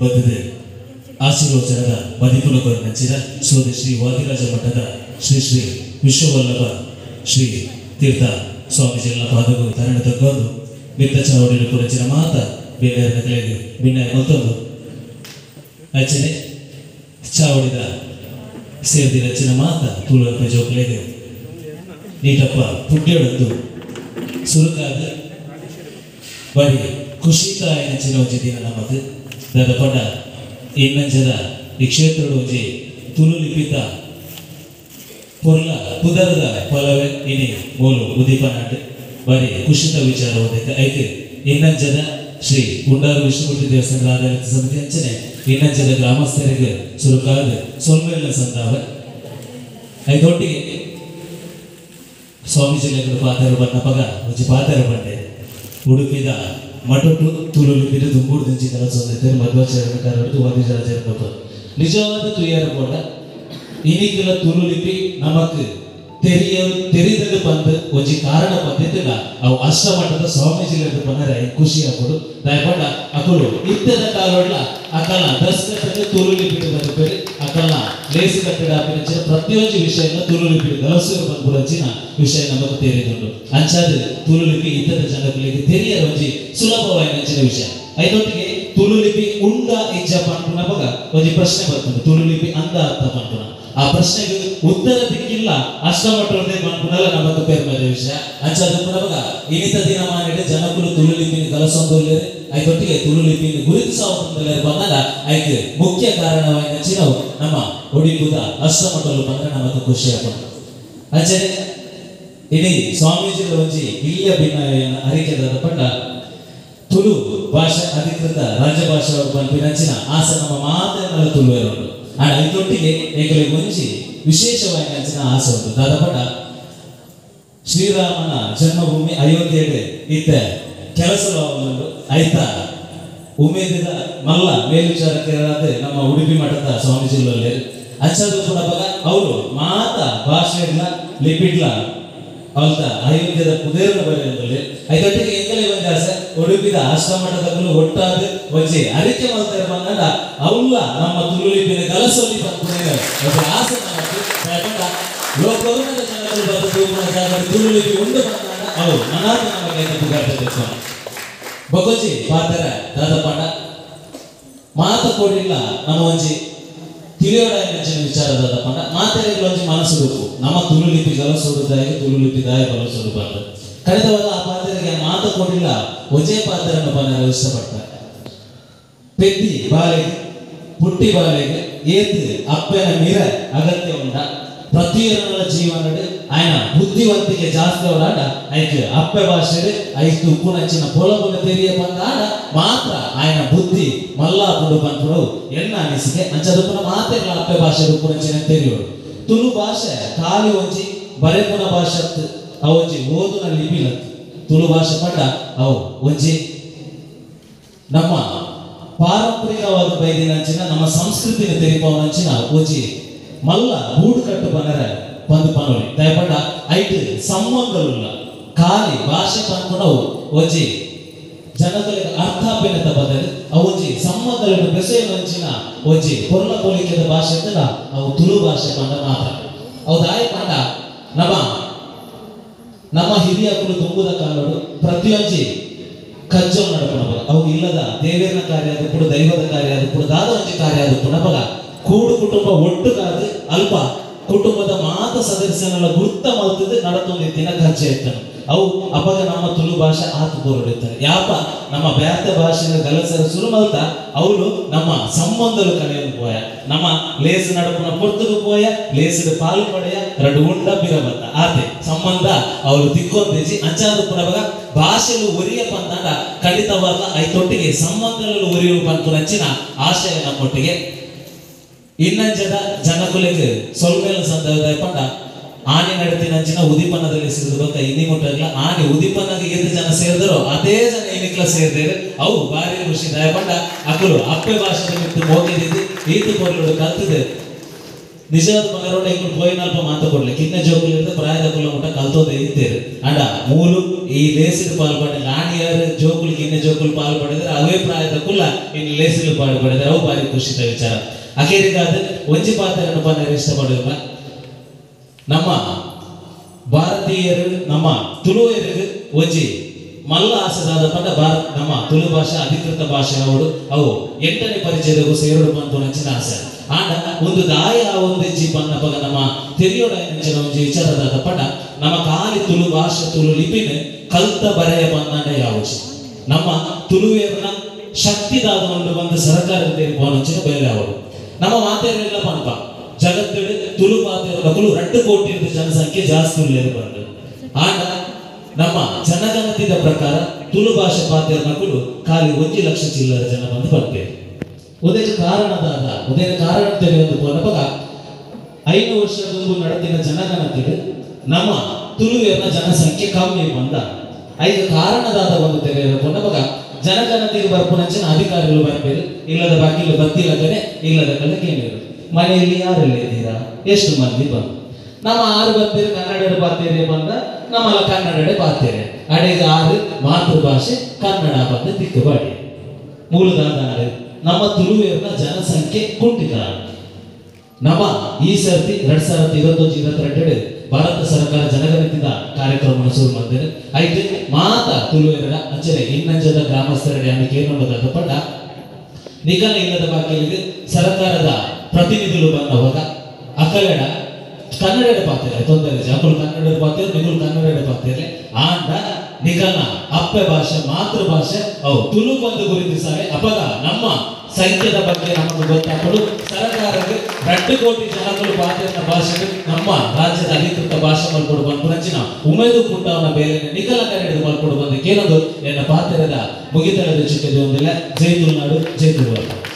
ಬತ್ತದೆ ಆಶೀರ್ವಚನದ ಮದಿಪುನ ಕೊರನಂಚಿನ ಸೋದೆ ಶ್ರೀ ವಾದಿರಾಜ ಮಠದ ಶ್ರೀ ಶ್ರೀ ವಿಶ್ವವಲ್ಲಭ ಶ್ರೀ ತೀರ್ಥ ಸ್ವಾಮೀಜಿಗಳ ಪಾದಗೂ ತರಣ ತಕ್ಕೊಂಡು ಮಿತ್ತ ಚಾವಡಿಲು ಪುರಂಚಿನ ಮಾತ ಬೇರೆ ಕಲೆಗೆ ಭಿನ್ನ ಮತ್ತೊಂದು ಅಚ್ಚನೆ ಚಾವಡಿದ ಸೇರ್ದಿರಚಿನ ಮಾತ ತುಳುವರ್ಪ ಜೋಕುಲೆಗ್ ನೀಟಪ್ಪ ಪುಡ್ಯೊಡೊಂದು ಸುರುಕಾದ ಬಾರಿ ಖುಷಿತಾಯನಂಚಿನ ಒಂಜಿ ದಿನ ನಮಕ್ ದಾದ ಪಂಡ ಇನ್ನಂಚದ ಈ ಕ್ಷೇತ್ರಡ್ ಒಂಜಿ ತುಳು ಲಿಪಿತ ಪೊರ್ಲ ಪುದರದ ಪಲವೆ ಇನಿ ಮೂಲು ಉದೀಪನಾಂಡ್ ಬಾರಿ ಖುಷಿತ ವಿಚಾರ ಒಂದಕ್ಕೆ ಐಕ್ ಇನ್ನಂಚದ ಶ್ರೀ ಗುಂಡಾರು ವಿಷ್ಣುಮೂರ್ತಿ ದೇವಸ್ಥಾನದ ಆಡಳಿತ ಸಮಿತಿ ಅಂಚನೆ ಇನ್ನಂಚದ ಗ್ರಾಮಸ್ಥರಿಗೆ ಸುರುಕಾದ ಸೊಲ್ಮೆಲ್ಲ ಸಂದಾವ ಐದೊಟ್ಟಿಗೆ ಸ್ವಾಮೀಜಿಗಳು ಪಾತೆರ ಬನ್ನಪಗ ಒಂಜಿ ಪಾತೆರ ಬಂಡೆ ಉಡುಪಿದ ಮಠೊಟ್ಟು ತುಳು ಲಿಪಿದ ದುಂಬೂರು ದಿಂಚಿ ಕಲಸೊಂದಿದ್ದಾರೆ ಮಧ್ವಾಚಾರ್ಯನ ಕಾರಣ ವಾದಿರಾಜರ ನಿಜವಾದ ತುಯ್ಯಾರ ಪೋಂಡ ಇನಿಕುಲ ತುಳು ಲಿಪಿ ನಮಕ್ ತೆರಿದದು ಬಂದು ಒಂಜಿ ಕಾರಣ ಬಂದಿದ್ದಿಲ್ಲ ಅವು ಅಷ್ಟಮಠದ ಸ್ವಾಮೀಜಿಗಳು ಬಂದರೆ ಖುಷಿ ಆಗೋದು ದಯಪಂಡ ಅಕುಲು ಇತ್ತದ ಕಾಲೊಡ್ಲ ಅಕಲ್ನ ದಸ್ಕತ್ತನ್ನು ತುಳು ಲಿಪಿಡು ಬದುಪೇರಿ ಅಕಲ್ನ ಲೇಸಿ ಕಟ್ಟಡ ಅಪಿನಂಚಿನ ಪ್ರತಿಯೊಂದು ವಿಷಯನ ತುಳು ಲಿಪಿಡು ಗಲಸೂರು ಬಂದ್ಪುರಂಚಿನ ವಿಷಯ ನಮಕ್ ತೆರಿದುಂಡು ಅಂಚಾದ ತುಳು ಲಿಪಿ ಇತ್ತದ ಜನಗಳಿಗೆ ತೆರಿಯರ ಒಂಜಿ ಸುಲಭವಾಯಿನಂಚಿನ ವಿಷಯ ಐದೊಟ್ಟಿಗೆ ತುಳು ಲಿಪಿ ಉಂಡ ಇಜ್ಜ ಪನ್ಪುನಪಗ ಒಂಜಿ ಪ್ರಶ್ನೆ ಬರ್ತುಂಡು ತುಳು ಲಿಪಿ ಅಂದ ಅರ್ಥ ಪನ್ಪುನ ಆ ಪ್ರಶ್ನೆಗೆ ಉತ್ತರ ದಿಕ್ಕಿಲ್ಲ ಅಷ್ಟಮಠ ಪನ್ಪುನಲ ನಮಕ್ ಪೆರ್ಮೆದ ವಿಷಯ ಅಂಚಾದ ಪುನಪಗ ಇನಿತ ದಿನಮಾನಿಡ್ ಜನಕುಲು ತುಳು ಲಿಪಿನ್ ಗಲಸೊಂದುಲ್ಲೆರ್ ಐತೊಟ್ಟಿಗೆ ತುಳು ಲಿಪಿನ್ ಗುರುತಿಸವೊಂದುಲ್ಲೆರ್ ಪನ್ನಗ ಐಕ್ ಮುಖ್ಯ ಕಾರಣವಾಯಿನಂಚಿನವು ನಮ್ಮ ಒಡಿಪುದ ಅಷ್ಟಮಠಲು ಪಂಡ ನಮಕ್ ಖುಷಿ ಆಪುಂಡು ಅಂಚನೆ ಇಡೀ ಸ್ವಾಮೀಜಿಗಳ ಒಂಜಿ ಇಲ್ಲಿಯ ಭಿನ್ನ ಅರಿಕೆದಾದ ಪಂಡ ತುಳು ಭಾಷೆ ಅಧಿಕೃತ ರಾಜ್ಯ ಭಾಷೆ ಪನ್ಪಿನಂಚಿನ ಆಸೆ ನಮ್ಮ ಮಾತೆಲ್ಲ ತುಳುವೆರುಂಡು ಆಂಡ ಐತೊಟ್ಟಿಗೆ ಎಂಕಲೆಗ್ ಒಂಜಿ ವಿಶೇಷವಾಯಿನಂಚಿನ ಆಸೆ ಉಂಟು ದಾದ ಪಂಡ ಶ್ರೀರಾಮನ ಜನ್ಮಭೂಮಿ ಅಯೋಧ್ಯೆಡ್ ಇತ್ತೆ ಕೆಲಸ ಉಂಡು ಐತ ಉಮೇದಿದ ಮಲ್ಲ ಮೇಲ್ವಿಚಾರಕರಾದ ನಮ್ಮ ಉಡುಪಿ ಮಠದ ಸ್ವಾಮೀಜಿಗಳಲ್ಲಿ ಅಂಚಾದ ಪುನಪಗ ಅವರು ಮಾತ ಭಾಷೆಡ್ಲ ಲಿಪಿಡ್ಲ ಅವಲ್ತ ಅಯೋಧ್ಯದ ಪುದೇರ್ನ ಬರೆಯೊಂದುಲ್ಲೆರ್ ಐತೊಟ್ಟಿಗೆ ಎಂಕಲೆ ಒಂಜಿ ಆಸೆ ಉಡುಪಿದ ಅಷ್ಟಮಠದಕುಲು ಒಟ್ಟಾದ್ ಒಂಜಿ ಅರಿಕೆ ಮಲ್ತೆರ್ ಪಂಡ ಅವ್ಲ ನಮ್ಮ ತುಳು ಲಿಪಿನ ಗಲಸೊಲಿ ಪನ್ಪುನ ಒಂಜಿ ಆಸೆ ನಮಕ್ ದಾಯೆ ಪಂಡ ಲೋಕೊರ್ಮೆದ ಜನಕುಲು ಬತ್ತ್ ತೂಪುನ ಜಾಗಡ್ ತುಳು ಲಿಪಿ ಉಂಡು ಪಂಡ ಅವು ನನಾತ್ ನಮಕ್ ಐತ ಪುಗಾರ್ತೆ ದೆತ್ತೊನ ಬೊಕೊಂಜಿ ಪಾತೆರ ದಾದ ಪಂಡ ಮಾತ ಕೋಡಿಲ್ಲ ನಮ್ಮ ಒಂಜಿ ತಿಳಿಯೋಡಾಯಿನಂಚಿನ ವಿಚಾರ ದಾದ ಪಂಡ ಮಾತೆರೆಗ್ಲ ಒಂಜಿ ಮನಸ್ಸು ಉಪ್ಪು ನಮ್ಮ ತುಳು ಲಿಪಿ ಗಲಸೊಡು ದಾಯೆ ತುಳು ಲಿಪಿ ದಾಯ ಗಲಸೊಡು ಪಂಡ ಕಡೆದವಲ್ಲ ಆ ಪಾತೆರೆಗೆ ಮಾತ ಕೋಡಿಲ್ಲ ಒಂಜೇ ಪಾತೆರನ್ನು ಪನ್ನರೆ ಇಷ್ಟಪಡ್ತಾರೆ ಪೆದ್ದಿ ಬಾಲೆಗ್ ಪುಟ್ಟಿ ಬಾಲೆಗ್ ಏತ್ ಅಪ್ಪೆನ ಮಿರ ಅಗತ್ಯ ಉಂಡ ಪ್ರತಿಯೊಂದರ ಜೀವನಡ್ ಆಯನ ಬುದ್ಧಿವಂತಿಕೆ ಜಾಸ್ತಿ ಅವಡಾಂಡ ಐಕ್ ಅಪ್ಪೆ ಭಾಷೆಡ್ ಐಕ್ ಉಪ್ಪುನಂಚಿನ ಪೊಲಬುನ ತೆರಿಯ ಬಂದಾಂಡ ಮಾತ್ರ ಆಯನ ಬುದ್ಧಿ ಮಲ್ಲಾಪುಂಡು ಪನ್ಪುನವು ಎನ್ನ ಅನಿಸಿಕೆ ಅಂಚದುಪ್ಪುನ ಮಾತೆರ್ಲ ಅಪ್ಪೆ ಭಾಷೆ ಉಪ್ಪುನಂಚಿನ ತೆರಿಯೋಡು ತುಳು ಭಾಷೆ ಖಾಲಿ ಒಂಜಿ ಬರೆಪುನ ಭಾಷೆ ಅವು ಒಂಜಿ ಓದುನ ಲಿಪಿಲತ್ತು ತುಳು ಭಾಷೆ ಪಂಡ ಅವು ಒಂಜಿ ನಮ್ಮ ಪಾರಂಪರಿಕವಾದ ಬೈದಿನಂಚಿನ ನಮ್ಮ ಸಂಸ್ಕೃತಿನ ತೆರಿಪವನಂಚಿನ ಒಂಜಿ ಮಲ್ಲ ಗೂಡು ಕಟ್ಟು ಪನರೆ ಪಂದು ಪನೊಲಿ ದಯಪಂಡ ಐಟ್ ಸಂಬಂಧಲುಲ್ಲ ಖಾಲಿ ಭಾಷೆ ಪನ್ಪುನವು ಒಂಜಿ ಜನಕುಲೆಗ್ ಅರ್ಥ ಆಪಿನತ ಬದಲು ಅವು ಒಂಜಿ ಸಂಬಂಧಲೆಡ್ ಬೆಸೆಯುನಂಚಿನ ಒಂಜಿ ಪೊರ್ಲ ಪೊಲಿಕೆದ ಭಾಷೆ ಇತ್ತುಂಡ ಅವು ತುಳು ಭಾಷೆ ಪಂಡ ಮಾತ್ರ ಅವು ದಾಯೆ ಪಂಡ ನಮ್ಮ ನಮ್ಮ ಹಿರಿಯಕುಲು ದುಂಬುದ ಕಾಲಡು ಪ್ರತಿಯೊಂಜಿ ಕಜ್ಜೊ ನಡಪುನಪಗ ಅವು ಇಲ್ಲದ ದೇವೇರ್ನ ಕಾರ್ಯ ಆದುಪ್ಪುಡು ದೈವದ ಕಾರ್ಯ ಆದುಪ್ಪುಡು ದಾದ ಒಂಜಿ ಕಾರ್ಯ ಆದುಪ್ಪುನಪಗ ಕೂಡು ಕುಟುಂಬ ಒಟ್ಟುಗಾದ್ ಅಲ್ಪ ಕುಟುಂಬದ ಮಾತ ಸದಸ್ಯನ ಗುರ್ತ ಮಲ್ತದ್ ನಡತೊಂದಿತ್ತಿನ ಕಜ್ಜೆ ಇತ್ತನು ಅವು ಅಪಗ ನಮ್ಮ ತುಳು ಭಾಷೆ ಆತು ಬೋರ್ಡಿರ್ತಾರೆ ಯಾಪ ನಮ್ಮ ಬ್ಯಾತ ಭಾಷೆನ ಗಲಸರ ಸುರು ಮಲ್ತ ಅವಳು ನಮ್ಮ ಸಂಬಂಧಲು ಕಳೆಯನ್ನು ಪೋಯ ನಮ್ಮ ಲೇಸ್ ನಡಪುನ ಪೊರ್ತುಗು ಪೋಯ ಲೇಸಿದ ಪಾಲು ಪಡೆಯ ರಡು ಉಂಡ ಬಿರಬತ್ತ ಆತೆ ಸಂಬಂಧ ಅವಳು ತಿಕ್ಕೊಂದೇಜಿ ಅಂಚಾದ ಪುನವಾಗ ಭಾಷೆಲು ಒರಿಯ ಪಂದಾಂಡ ಖಂಡಿತವಾದ ಐತೊಟ್ಟಿಗೆ ಸಂಬಂಧಗಳು ಒರಿಯುವ ಪನ್ಪುನಂಚಿನ ಆಶಯ ನಮ್ಮೊಟ್ಟಿಗೆ ಇನ್ನಂಜದ ಜನಕುಲೆಗ್ ಸೊಲ್ಮೇಲ ಸಂದರ್ಭ ಪಂಡ ಆನೆ ನಡತಿನಂಚಿನ ಉದಿಪನದಲ್ಲಿ ಸಿಗದು ಬೊಕ್ಕ ಇನಿ ಮುಟ್ಟಗ್ಲ ಆನೆ ಉದಿಪನಗೆ ಏತ್ ಜನ ಸೇರಿದರೋ ಅದೇ ಜನ ಇನಿಕ್ಲ ಸೇರ್ದೇರು ಅವು ಭಾರಿ ಖುಷಿ ದಯಪಂಡ ಅಕುಲು ಅಪ್ಪೆ ಭಾಷೆದ ಮಿತ್ತ್ ಮೋಕೆದಿದ್ದು ಈತ್ ಪೊರ್ಲುಡು ಕಲ್ತುದು ನಿಜವಾದ ಮನರೋಡ ಇಂಕುಲು ಪೋಯಿನಲ್ಪ ಮಾತ ಕೊಡ್ಲೆ ಕಿನ್ನ ಜೋಕುಲು ಇರ್ದ್ ಪ್ರಾಯದಕುಲು ಮುಟ್ಟ ಕಲ್ತೊಂದು ಇತ್ತೇರು ಅಂಡ ಮೂಲು ಈ ಲೇಸಿಡ್ ಪಾಲ್ ಪಡೆದ ನಾಣಿಯಾರು ಜೋಕುಲು ಕಿನ್ನ ಜೋಕುಲು ಪಾಲ್ ಪಡೆದ್ರೆ ಅವೇ ಪ್ರಾಯದಕುಲ ಇನ್ನು ಲೇಸಿಲು ಪಾಲ್ ಪಡೆದ್ರೆ ಅವು ಭಾರಿ ಖುಷಿತ ವಿಚಾರ. ಅಖೇರಿಗಾದ ಒಂಜಿ ಪಾತ್ರವನ್ನು ಪನ್ನರೆ ಇಷ್ಟಪಡುವ ನಮ್ಮ ಭಾರತೀಯರು ನಮ್ಮ ತುಳುವರಿಗೆ ಒಂಜಿ ಮಲ್ಲ ಆಸೆದಾದ ಪಂಡ ಭಾರತ ನಮ್ಮ ತುಳು ಭಾಷೆ ಅಧಿಕೃತ ಭಾಷೆ ಅವಳು ಅವು 8ನೇ ಪರಿಚಯದಗೂ ಸೇರೋಡು ಪನ್ಪುನಂಚಿನ ಆಸೆ. ಆಂಡ ಒಂದು ದಾಯ ಒಂದು ಜಿ ಪನ್ನಪಗ ನಮ್ಮ ತೆರಿಯೋಡ ಅಂಚಿನ ಒಂಜಿ ವಿಚಾರದಾದ ಪಂಡ ನಮ್ಮ ಖಾಲಿ ತುಳು ಭಾಷೆ ತುಳು ಲಿಪಿನ ಕಲ್ತ ಬರೆಯ ಪನ್ನಂಡ ಯಾವುದು ನಮ್ಮ ತುಳುವೇರ್ನ ಶಕ್ತಿದಾದ ಒಂದು ಒಂದು ಸರ್ಕಾರದ ತೆರಿಪೋನಂಚಿನ ಬೇಲೆ ಅವಳು ನಮ್ಮ ಮಾತೇರೆಲ್ಲ ಪನ್ಪ ಜಗತ್ತಿಡು ತುಳು ಪಾತೆರನಕುಲು 2 ಕೋಟಿ ಜನಸಂಖ್ಯೆ ಜಾಸ್ತಿ ಉಳ್ಳೇರು ಬಂದು. ಆಂಡ ನಮ್ಮ ಜನಗಣತಿದ ಪ್ರಕಾರ ತುಳು ಭಾಷೆ ಪಾತೆರನಕುಲು ಖಾಲಿ 1 ಲಕ್ಷ ಚಿಲ್ಲರ ಜನ ಬಂದು ಬರ್ತಾರೆ. ಉದಯ ಕಾರಣದಾದ ಉದಯ ಕಾರಣ ತೆರೆಯೊಂದು ಪೋನಪಗ 5 ವರ್ಷದ ನಡೆದಿನ ಜನಗಣತಿಡು ನಮ್ಮ ತುಳುವೇರ್ನ ಜನಸಂಖ್ಯೆ ಕಮ್ಮಿ ಬಂದ 5 ಕಾರಣದಾದ ಒಂದು ತೆರೆಯ ಪೋನಪಗ ಜನಗಣತಿಗೆ ಬರ್ಪುನಂಚಿನ ಅಧಿಕಾರಿಗಳು ಬರ್ಬೇರು ಇಲ್ಲದ ಬಾಕಿಲು ಬತ್ತಿಲ್ಲದರೆ ಇಲ್ಲದ ಕಡೆ ಕೇಳಿರು ಮನೆಯಲ್ಲಿ ಯಾರೆಲ್ಲ ಇದ್ದೀರಾ ಎಷ್ಟು ಮಂದಿ ಬಂದು ನಮ್ಮ 6 ಬರ್ತೀರಿ ಕನ್ನಡ ಬಾತೀರಿ ಬಂದ ನಮ್ಮಲ್ಲ ಕನ್ನಡಡೆ ಬಾತೀರಿ ಅಡೆಗೆ 6 ಮಾತೃಭಾಷೆ ಕನ್ನಡ ಬಂದ ದಿಕ್ಕುಬಾಡಿ ಮೂಲದಾದ ನಮ್ಮ ತುಳುವೇರ್ನ ಜನಸಂಖ್ಯೆ ಕುಂಠಿತ. ನಮ್ಮ ಈ ಸರ್ತಿ 2021-22 ಭಾರತ ಸರ್ಕಾರ ಜನಗಣತಿದ ಕಾರ್ಯಕ್ರಮವನ್ನು ಶುರು ಮಾಡಿದ್ದಾರೆ. ಐದು ಮಾತ ತುಳುವೇರಡ ಅಂಚನೆ ಇನ್ನಂಜದ ಗ್ರಾಮಸ್ಥರಡೆ ಅನ್ನಕ್ಕೆ ಏನನ್ನೋದಾದ ಪಂಡ ನಿಗಲ ಇಲ್ಲದ ಬಾಕಿಲಿಗೆ ಸರ್ಕಾರದ ಪ್ರತಿನಿಧಿಗಳು ಬಂದವಾಗ ಅಕಲೆಡ ಕನ್ನಡ ಪಾತ್ರೆ ತೊಂದರೆ ಅಕುಲು ಕನ್ನಡ ಪಾತ್ರೆ ನಿಗುಲು ಕನ್ನಡ ಪಾತ್ರೆ ಆಂಡ ನಿಗಲ ಅಪ್ಪೆ ಭಾಷೆ ಮಾತೃಭಾಷೆ ಅವು ತುಳು ಬಂದು ಗುರುತಿಸಾರೆ ಅಪಗ ನಮ್ಮ ಸೈನ್ಯದ ಬಗ್ಗೆ ನಮಗೆ ಗೊತ್ತಾಗಲು ಸರ್ಕಾರಕ್ಕೆ 2 ಕೋಟಿ ಜನಗಳು ಪಾತ್ರೆಯ ಭಾಷೆ ನಮ್ಮ ರಾಜ್ಯದ ಅಧಿಕೃತ ಭಾಷೆ ಮಲ್ಕೊಡು ಬಂದು ರಚಿನ ಉಮೇದು ಪುಟ್ಟವನ ಬೇರೆ ನಿಗಲ ಕನ್ನಡ ಮಲ್ಕೊಡು ಬಂದು ಕೇಳೋದು ಎನ್ನ ಪಾತ್ರದ ಮುಗಿತಲದ ಚಿಕ್ಕದು ಒಂದಿಲ್ಲ. ಜೈ ತುಳುನಾಡು, ಜೈ ತುಳುವಪ್ಪ.